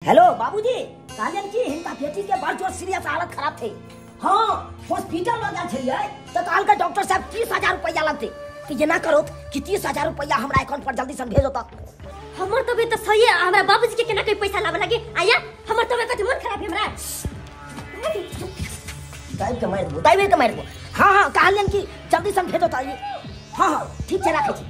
Hello बाबूजी, कहलियन कि हिनका बेटी के बड़ जोर सीरियस हालत खराब थे। हाँ हॉस्पिटल लऽ गेल छलियै तऽ कहलकै डॉक्टर साहब 30,000 रुपया लगतै। तऽ एना करो कि 30,000 रुपया हमरा अकाउंट पर जल्दी से भेजो। तऽ हमर तबियत तऽ सही है, हमरा बाबूजी के केना कोई पैसा लाबे लागे आया? हमर तबियत कथि मन खराब है हमरा। दाबि के मारि देबो, दाबि के मारि देबो। हाँ हाँ कहलियन कि जल्दी से भेजो। तऽ हाँ हाँ ठीक छै, राखै छी।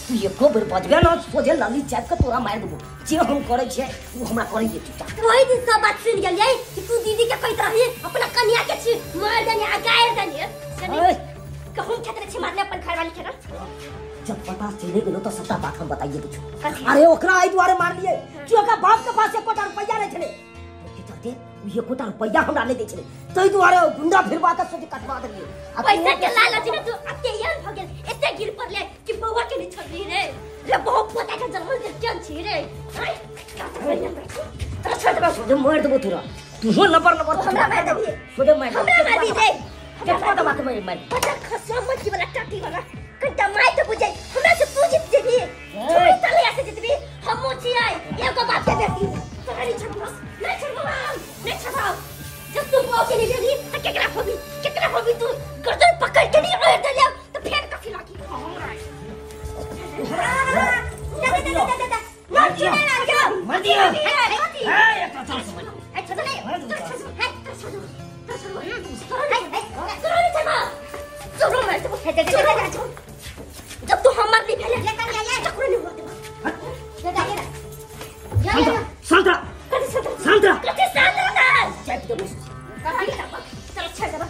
तू एको बेर बजबे न, सोझे लली चापि के तोरा मारि देबो। जे हम करै छियै ओ हमरा करै दे चुपचाप। ओहि दिन सब बात सुनि गेलियै कि तू दीदी के कहैत रही अपना कन्या के छी मार देनी आ गारि देनी। कहूँ खेत छी मारले अपन घरवाली के ना। जब पता चले गेलो तो सबटा बात हम बताइए कुछ। अरे ओकरा एहि दुआरे मारलियै कि ओकरा बाप के पास एकोटा रुपैया नहि छलै, ओहि चलते ओ एकोटा रुपैया हमरा नहि दै छलै, ताहि दुआरे गुंडा फिरवा के सोझे कटवा देलियै। पैसा के लालच में तू अते एहन भ गेल, एते गिर पड़ले कि बौआ के नहीं छोड़ली रे। रे बहुत पोता के जन्म दे केन छी रे। तोरा छोड़ देबो, सोझे मारि देबो तोरा। तूहो लबर लबर हमरा मारि देबी, सोझे मारि हमरा मारि दे। केतना दबा के मारि मारि पता खसुआ मच्छी वाला टाटी वाला कनिटा मारि तऽ बुझै हमरा से तू जीत जेबी, तू तले से जीतबी। हम मोची आइ एगो बाप के बेटी तोरा नहीं छोड़बो, नहीं छोड़बो हम, नहीं छोड़बो। जब तू बौआ के नहीं भेली त केकरा होबी, केकरा होबी? तू गर्दन पकड़ के नहीं ओढ़ देलियो त फेर कथी लागी हमरा। दे दे दे दे दे मर दियो, मर दियो। ए एकटा चल समझ। ए छोड़ दे, छोड़ हे, छोड़ छोड़ तोरा नहीं छोड़बो, छोड़ो मैं तो दे दे दे। जब तू हमर नहीं भेले चक्कर नहीं हुआ देबो। दे दे दे शांत शांत कथि शांत चापि देबो। चल छोड़ देबो।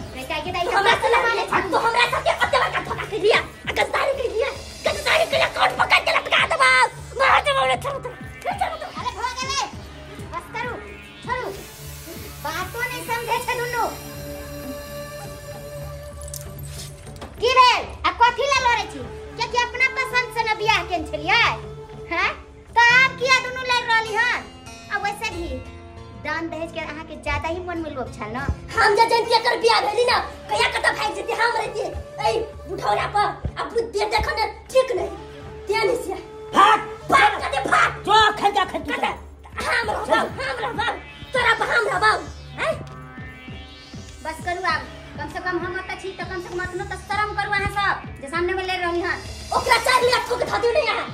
हमरा से लड़ा ले तू, हमरा साथे कते बड़का धोखा कर लिया आ गद्दारी कर लिया, गद्दारी कर लिया। कोट पकड़ के लटका देबो, मार देबो रे। छोड़ छोड़ छोड़। अरे भ गेलै, बस करू, छोड़ू। बातो नहीं समझे छै दुनू। की भेल आ कथी ला लड़ै छी? कियाकि अपना पसंद से न बियाह केने छलियै हैं, तो आब किया दुनू लड़ रहली हन? आ वैसे भी दान दहेज के अहाँ के ज्यादा ही मन में लोभ छल न। हम जे जनती कर बियाह भेली ना कहिया कत भागि जेती हम रहती ए बुढ़ौरा पर। आ बुद्धि देखो ने ठीक नहीं तेन से भाग भाग कते भाग जो खा जा खा कते। हम रहब, हम रहब तोरा पर, हम रहब हैं। बस करू आब, कम से कम हम अतऽ छी तऽ कम से कम अतनो तऽ शरम करू अहाँ सब जे सामने में लड़ रहली हन। ओकरा 4 मिनट ठोक धऽ दियौ ने यहाँ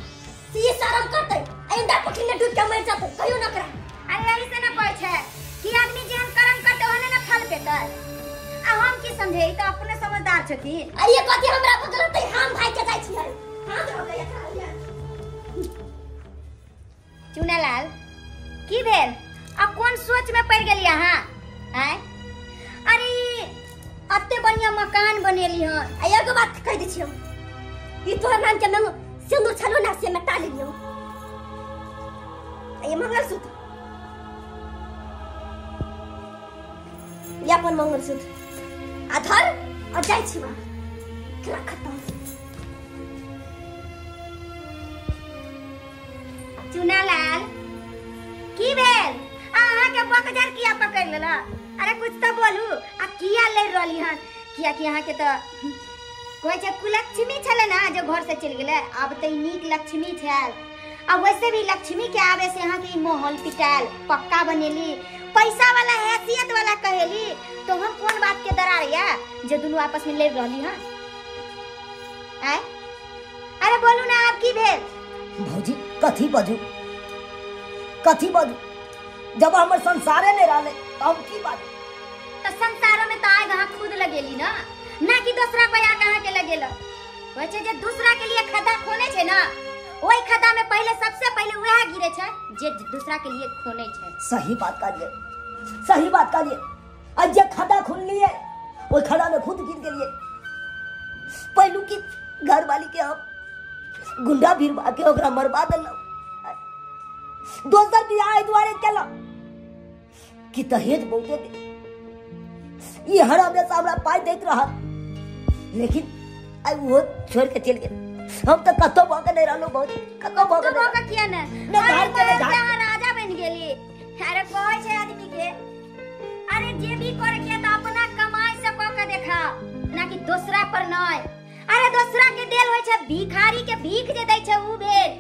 से ई शरम करतै इंदा पखी ने डूब के मरि जेतै कहियो न करा। अरे एही से न कहै छै कि आदमी जेहन कर्म करतै ओहने न फल पेतै। आ हम की समझे, ई तऽ अपने समझदार छथिन। अरे कथी हमरा बगलतै, हम भागि के जाइ छियै। हम रहबै एकरा। चुनालाल की भेल? आ कोन सोच में पड़ि गेली अहाँ? आँय अरे अते बढ़िया मकान बनेली हन। आ एगो बात कहि दै छियौ, ई तोहर नाम के मंग सिंदूर छलो ना से मेटा लेलियौ। आ ये मंगलसूत्र, ये अपन मंगलसूत्र आ धर आ जाइ छी बा खत्म। चुनालाल की भेल? अहाँ के बकजर किया पकड़ लेलक? अरे कुछ तो बोलू। आ किया लड़ रहली हन? किया कि अहाँ के तो कहै छै कुलक्ष्मी छलै ना जो घर से चलि गेलै, आब तऽ ई नीक लक्ष्मी छल। आ वैसे भी लक्ष्मी के आवे से अहाँ के ई माहौल पिटायल पक्का बनेली, पैसा वाला हैसियत वाला कहेली, तो हम कोन बात के दरार या जे दुनू आपस में लड़ रहली हन? आय अरे बोलू ना आब की भेल? भौजी कथी बाजू, कथी बाजू? जब हमर संसारे नहीं रहले तो हम की बाजू? तो संसारों में तो आग अहाँ खुद लगेली ना, ना कि दूसरा पर आग अहाँ के लगेल। वैसे जे दूसरा के लिए खड्डा खोने छै ना, ओहि खड्डा में पहले सबसे पहले वह गिरे छै जे दूसरा के लिए खोने छै। सही बात कहलिए, सही बात कहलिए। आज जे खड्डा खोललिए ओहि खड्डा में खुद गिर गेलिए। पहलू की घर वाली के हम गुंडा भिरवा के ओकरा मरवा देलहुँ। दोसर बियाह एहि दुआरे केलहुँ कि दहेज बहुते दे, ई हर हमेशा हमरा पाइ दैत रहत, लेकिन आइ ओहो छोड़ि के चलि गेल। हम तऽ कतौ भऽ के नहि रहलहुँ भौजी, कतौ भऽ के भऽ के किया ने? राजा बनि गेली। अरे कहै छै आदमी के, अरे जे भी करे के तऽ अपना कमाई से कऽ के देखा, ना कि दोसरा पर नहीं। अरे दूसरा के देल होय छै, भिखारी के भीख जे दै छै उ भेल।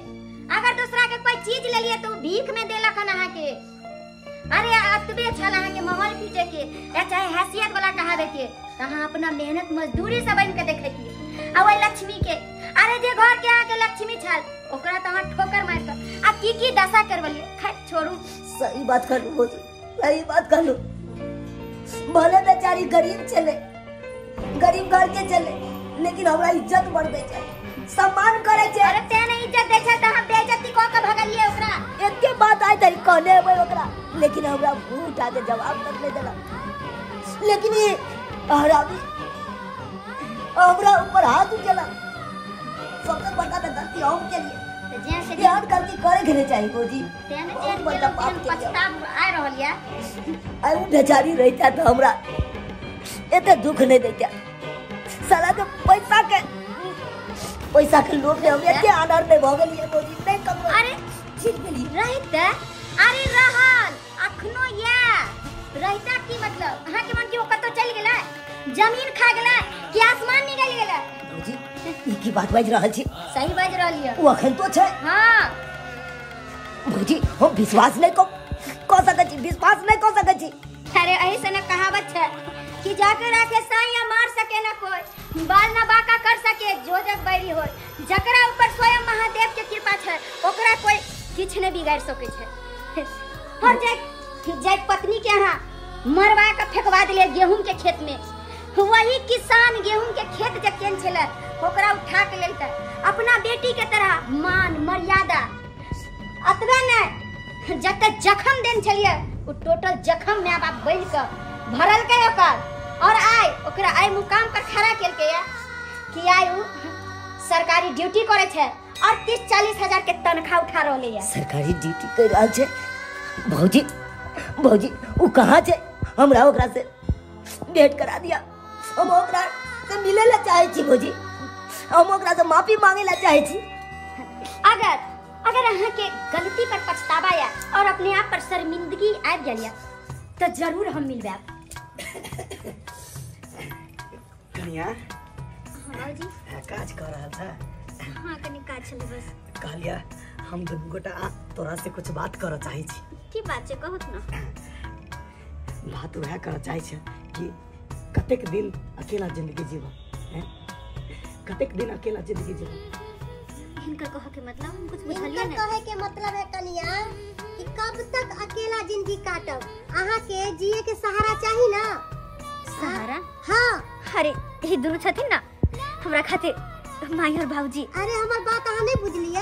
अगर दूसरा के कोई चीज ले लिए तो भीख में देलक हन अहाँ के। अरे अतबे छल अहाँ के महल पीटे के या चाहे हैसियत वाला कहावे के, त अहाँ अपना मेहनत मजदूरी से बन के देखैतियै। आ ओहि लक्ष्मी के, अरे जे घर के अहाँ के लक्ष्मी छल ओकरा त अहाँ ठोकर मारि के आ की की दशा करवलियै। खैर छोड़ू। सही बात कहलू भौजी, सही बात कहलू। भले बेचारी गरीब चले, गरीब घर के चले, लेकिन हमरा इज्जत बढ़ छै, सम्मान करे छै। अरे ते नहीं इज्जत दे छै त हम बेइज्जती क के भगलियै ओकरा। एके बात आइ तक कहने हेबै ओकरा, लेकिन हमरा मुंह उठा के जवाब तक नहीं देलक। लेकिन ये हरामी हमरा ऊपर हाथ उठेलक। सबसे बड़का तो गलती हम के लिए, यार गलती करे के नहीं चाहिए भौजी। बहुत बड़का पाप के पछताव आ रहल या। आई उ बेचारी रहता तो हमरा एते दुख नहीं देता। साला के पैसा के लोभ में हम एते आनर नहीं भऽ गेलियै भौजी, नहीं ककरो। अरे ठीक गेली रहता, अरे रहल अखनो या रहता की मतलब अहाँ के मन की ओ कतौ चलि गेलै, जमीन खा गेलै कि आसमान निकल गेलै? भौजी ई की बात बाजि रहल छी? सही बाजि रहल यऽ। ओ अखन तो छै। हां भौजी हम विश्वास नहीं कऽ सकै छी, विश्वास नहीं कऽ सकै छी। अरे एही से न कहावत छै कि जाके राखे साईं मार सके ना कोई, बाल ना बाका कर सके जो जग बैरी हो। जकरा ऊपर स्वयं महादेव के कृपा छै ओकरा कोई किछ नहीं बिगाड़ सके छै। और जाय पत्नी के यहाँ मरवा के फेंकवा दिले गेहूं के खेत में, वही किसान गेहूं के खेत जे केन छले ओकरा उठा के लेलकै अपना बेटी के तरह मान मर्यादा। अतबे नहीं जते जखम देन छलिए उ टोटल जखम माय बाप बन के भरलकै ओकर। और आइ ओकरा आइ मुकाम पर खड़ा केलकै या कि आइ उ सरकारी ड्यूटी करे छै और 30-40 हजार के तनख्वाह उठा रहले या। सरकारी ड्यूटी कर रहल छै भौजी? भौजी उ कहाँ छै? हमरा ओकरा से भेंट करा दिया। हम ओकरा से मिले ला चाहे छी भौजी, हम ओकरा से माफी मांगे ला चाहे छी। अगर अगर अहाँ के गलती पर पछतावा या और अपने आप पर शर्मिंदगी आबि गेल या तो जरूर हम मिलबै। कनिया। हाँ जी। काज कर रहल छ? हाँ कनी काज छलै बस। कहलिया हम दुनू गोटा तोरा से कुछ बात करऽ चाहै छी। की बात छै कहू न। बात वएह करऽ चाहै छै कि कतेक दिन अकेला जिंदगी जीब, हैं? कतेक दिन अकेला जिंदगी जीब? हिनकर कह के मतलब हम कुछ बुझलिए हिनकर नहीं। कहे के मतलब है कनिया कि कब तक अकेला जिंदगी काटब? अहाँ के जिए के सहारा चाही ना। सहारा? हाँ। अरे ई दुनू छथिन ना हमरा खातिर माई और भाऊजी। अरे हमर बात अहाँ नहीं बुझलिए।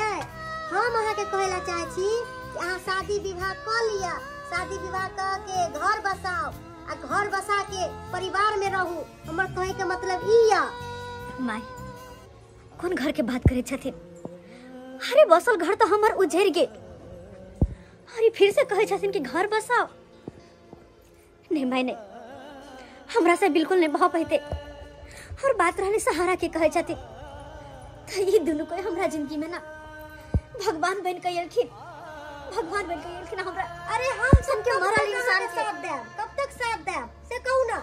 हम अहाँ के कहे ला चाहे छी कि अहाँ शादी विवाह क लिया, शादी विवाह क के घर बसाओ आ घर बसा के परिवार में रहू। हमर कहे के मतलब ई या। माई कौन घर के बात करे छथिन? अरे बसल घर तो हमर उजड़ गेल। अरे फिर से कहे छथिन कि घर बसाओ। नहीं माई नहीं, हमरा से बिल्कुल नहीं भऽ पैते। और बात रहले सहारा के कहे छथिन तो ई दुनू कोई हमरा जिंदगी में ना भगवान बन के एलखिन, भगवान बन के एलखिन हमरा। अरे हम सब के मरल इंसान के साथ देब, कब तक साथ देब से कहू ना।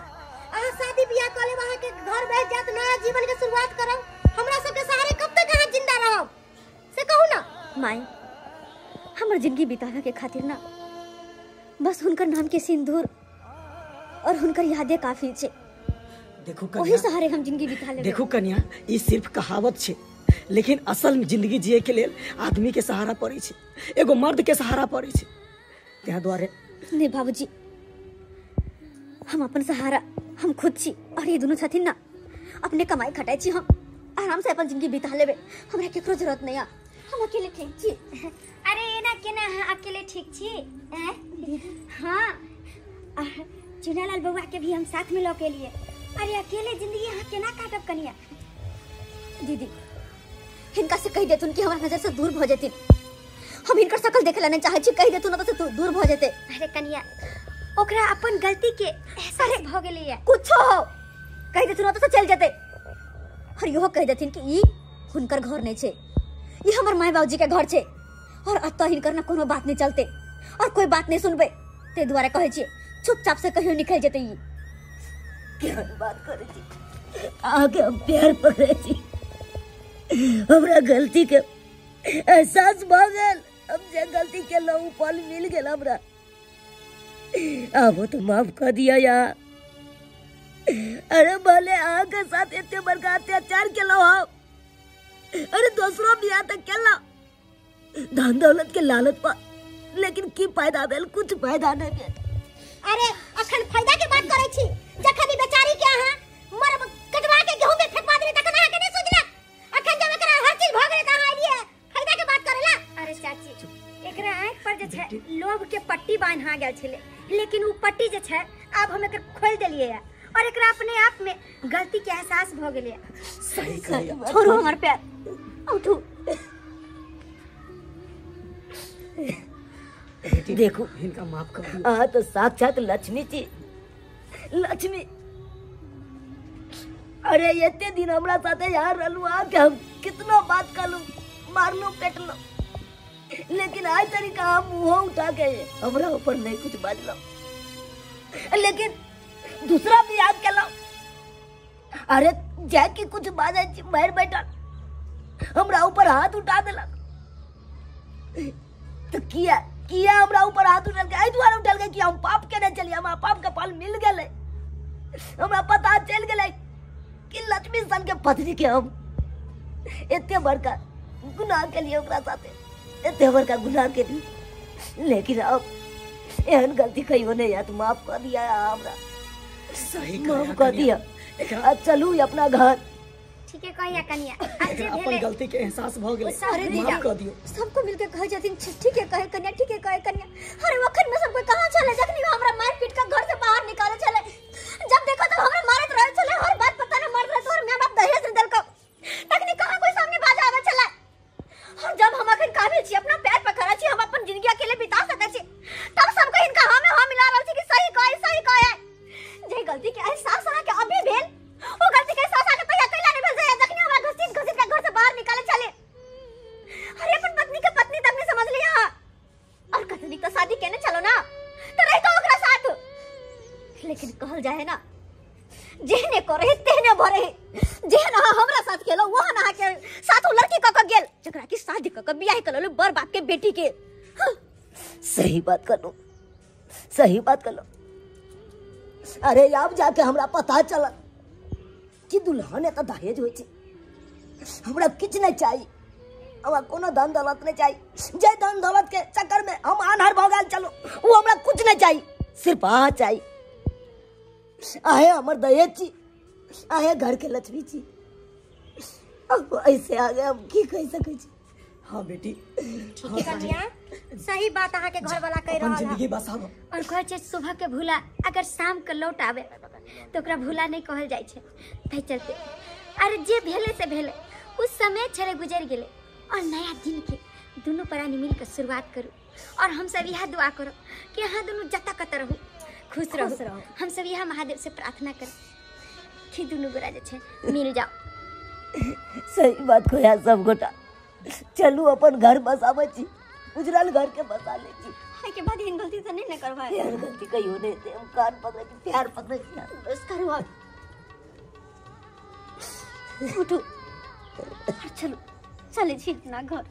अहाँ शादी बियाह क लेब, अहाँ के घर बैठ जात, नया जीवन के शुरुआत करब। हमरा सबके सहारे कब तक अहाँ जिंदा रहब से कहू ना। माई हमर जिंदगी बितावे के खातिर ना बस हुनकर नाम के सिंदूर और हुनकर यादें काफी छे। देखो ओही कन्या, सहारे हम जिंदगी बिता लेबै। देखो कन्या, ई सिर्फ कहावत छै, लेकिन असल जिंदगी जिए के लेल आदमी के सहारा पड़ै छै, एगो मर्द के सहारा पड़ै छै। तें दुआरे नहीं बाबूजी, हम अपन सहारा हम खुद छी और ये दुनू छथिन ना अपने कमाई खटाई छी, हम आराम से अपन जिंदगी बिता लेबै, हमरा केकरो जरूरत नहीं है, हम अकेले ठीक छी। अरे एना केना अहाँ अकेले ठीक छी? हाँ, चुनालाल बउआ के भी हम साथ में लऽ के लिए। अरे अकेले जिंदगी अहाँ केना काटब कनिया? दीदी हिनका से कहि देथुन कि हमरा नजर से दूर भऽ जेथिन, हम हिनकर शकल देखे ला नहीं चाहै छी, कहि देथुन ओतऽ से दूर भऽ जेतै। अरे कनिया ओकरा अपन गलती के एहसास भऽ गेलैया। कुछो हो कहि देथुन ओतऽ से चलि जेतै। और इहो कहि देथिन कि ई हुनकर घर नहीं छै, ई हमर माय बाबूजी के घर छै और अतऽ हिनकर ना कोनो बात नहीं चलते और कोई बात नहीं सुनबै, ताहि दुआरे कहै छियै चुपचाप से कहियो निकलि जेतै। ई केहन बात करै छी अहाँके, हम प्यार पकड़ै छी, हमरा गलती के एहसास भऽ गेल। हम जे गलती केलहुँ ओ फल मिल गेल हमरा। आबो तो माफ कर दिया यार। अरे भले अहाँ के साथ एते बड़का अत्याचार केलहुँ हम, अरे दोसरो बियाह तक केलहुँ धन दौलत के लालच पर, लेकिन की फायदा भेल? कुछ फायदा नहीं भेल। अरे अखन फायदा के बात करै छी, जखन ई बेचारी के अहाँ मर कटवा के गेहूं में फेंकवा देले तखन अहाँ के नहीं सोचलक। अखन जब एकरा हर चीज भ गेलै त अहाँ एलियै फायदा के बात करेला। अरे चाची एकरा आँख पर जे छै लोभ के पट्टी बान्हा गेल छलै, लेकिन उ पट्टी जे छै आब हम एकर खोल देलियै है और एकरा अपने आप में गलती के एहसास भ गेलै। सही कहलियै। छोड़ू हमर पैर, उठू। देखो हिनका माफ कर दियौ। अहाँ तो साक्षात लक्ष्मी छी, लक्ष्मी। अरे एते दिन हमरा साथे यहाँ रहलू, आके हम कितनो बात करलू, मारलू पेटलू, लेकिन आज तरीका हम मुँह उठा के हमरा ऊपर नहीं कुछ बाजलो। लेकिन दूसरा भी याद केलहुँ, अरे जाके कुछ बाजै छी मारि बैठल हमरा ऊपर हाथ उठा देलक। तो किया किया हमरा ऊपर हाथ उठल? एहि दुआरे उठल कि हम पाप केने छलियै, हमरा पाप के फल मिल गेलै। हमरा पता चलि गेलै कि लक्ष्मी सन के पत्नी के हम एते बड़का गुनाह केलियै, ओकरा साथे एते बड़का गुनाह केलियै। लेकिन अब एहन गलती कहियो नहीं हैत, माफ कऽ दिया हमरा। सही माफ कऽ दिया। आ चलू अपना घर। ठीक है कहिया कनिया, आज जे अपन भेलै गलती के एहसास भ गेलै, अरे माफ कर दियौ। सबको मिलके कहै छथिन ठीक है कहे कनिया, ठीक है कहे कनिया। अरे वखन में सबको कहाँ छलै जखनी हमरा मार पीट के घर से बाहर निकाले छलै, जब देखो तब हमरा मारत रहै छलै, हर बात पता न मारत रहै, तोहर माय बाप दहेज न देलकौ, तखनी कहाँ कोई सामने बाजा आबै छलै। और जब हम अखन काबिल छी, अपना पैर पर खड़ा छी, हम अपन जिंदगी अकेले बिता सकै छी, तब सबको हिनका हमें हम मिला रहल छी कि सही कहे सही कहे। जे गलती के एहसास अहाँ के अभी भेल, वो गलती के एहसास अहाँ के तहिया कैला नहीं भेल जहिया जखनी हमरा घसीट घसीट के घर से बाहर निकाले छलै। अरे अपन पत्नी के पत्नी तक नहीं समझ लिया और कतनी तो शादी केने चलो ना तो रही तो ओकरा साथ। लेकिन कहल जाए ना जेहने करे तेहने भरे, जेहन अहाँ हमरा साथ केलो वहन अहाँ के साथ ओ लड़की क के गेल जकरा की शादी क के बियाह क लेलो बर बाप के बेटी के। सही बात करलो, सही बात करलो। अरे आब जाके हमरा पता चलल कि दुल्हन एतऽ दहेज होइ छै। हमरा किछु नहीं चाही, हमरा कोनो धन दौलत नहीं चाही। जे धन दौलत के चक्कर में हम आन्हर भऽ गेल चलो, वो हमरा कुछ नहीं चाही, सिर्फ अहाँ चाही। आहे हमर दहेज छी, आहे घर के लक्ष्मी छी। अब ऐसे आगे हम की कहि सकै छी? हाँ बेटी, ठीक है कनिया, सही बात अहाँ के घर वाला कह अपन रहल है। जिंदगी बसाबो। और कहै छै सुबह के भूला अगर शाम के लौट आवे तो ओकरा भूला नहीं कहल जाइ छै। ताहि चलते अरे जे भेलै से भेलै, उस समय छलै गुजरि गेलै और नया दिन के दुनू प्राणी मिल के शुरुआत करू। और हम सब इएह दुआ करो कि अहाँ दुनू जतऽ कतऽ रहू खुश रहू। हम सब इएह महादेव से प्रार्थना करू कि दुनू गोरा जे छै मिल जाओ। सही बात खोया सब गोटा। चलू अपन घर बसाबै छी, उजरल घर के बसा लै छी। एहि के बाद एहन गलती तऽ नहीं ने करबै। एहन गलती कहियो नहीं हेतै। हम कान पकड़ै छी, प्यार पकड़ै छी। बस करू आब, उठू और चलू, चलै छी अपना घर।